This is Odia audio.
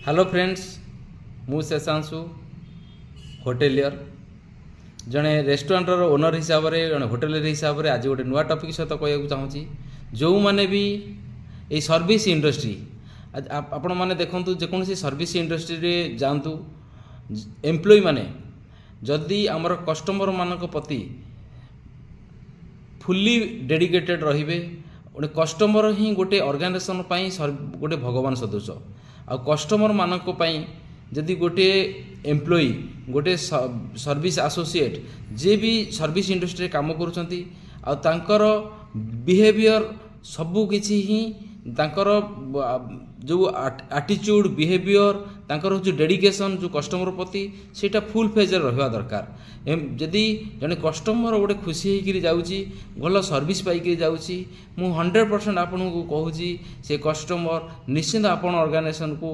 ହ୍ୟାଲୋ ଫ୍ରେଣ୍ଡସ୍, ମୁଁ ଶେଷାଂଶୁ, ହୋଟେଲିୟର, ଜଣେ ରେଷ୍ଟୁରାଣ୍ଟର ଓନର୍ ହିସାବରେ, ଜଣେ ହୋଟେଲର ହିସାବରେ ଆଜି ଗୋଟେ ନୂଆ ଟପିକ୍ ସହିତ କହିବାକୁ ଚାହୁଁଛି। ଯେଉଁମାନେ ବି ଏଇ ସର୍ଭିସ୍ ଇଣ୍ଡଷ୍ଟ୍ରି, ଆପଣମାନେ ଦେଖନ୍ତୁ, ଯେକୌଣସି ସର୍ଭିସ୍ ଇଣ୍ଡଷ୍ଟ୍ରିରେ ଯାଆନ୍ତୁ, ଏମ୍ପ୍ଲୟି ମାନେ ଯଦି ଆମର କଷ୍ଟମରମାନଙ୍କ ପ୍ରତି ଫୁଲି ଡେଡ଼ିକେଟେଡ଼ ରହିବେ। ଗୋଟେ କଷ୍ଟମର ହିଁ ଗୋଟେ ଅର୍ଗାନାଇଜେସନ୍ ପାଇଁ ଗୋଟେ ଭଗବାନ ସଦୃଶ। ଆଉ କଷ୍ଟମରମାନଙ୍କ ପାଇଁ ଯଦି ଗୋଟିଏ ଏମ୍ପ୍ଲୟି, ଗୋଟେ ସର୍ଭିସ୍ ଆସୋସିଏଟ୍, ଯିଏ ବି ସର୍ଭିସ୍ ଇଣ୍ଡଷ୍ଟ୍ରିରେ କାମ କରୁଛନ୍ତି, ଆଉ ତାଙ୍କର ବିହେଭିଅର ସବୁ କିଛି ହିଁ, ତାଙ୍କର ଯେଉଁ ଆଟିଚ୍ୟୁଡ଼, ବିହେଭିଅର, ତାଙ୍କର ଯେଉଁ ଡେଡ଼ିକେସନ୍ ଯେଉଁ କଷ୍ଟମର ପ୍ରତି, ସେଇଟା ଫୁଲ୍ ଫେଜ୍ରେ ରହିବା ଦରକାର। ଯଦି ଜଣେ କଷ୍ଟମର ଗୋଟେ ଖୁସି ହେଇକିରି ଯାଉଛି, ଭଲ ସର୍ଭିସ୍ ପାଇକିରି ଯାଉଛି, ମୁଁ 100% ଆପଣଙ୍କୁ କହୁଛି, ସେ କଷ୍ଟମର ନିଶ୍ଚିନ୍ତ ଆପଣ ଅର୍ଗାନାଇଜେସନକୁ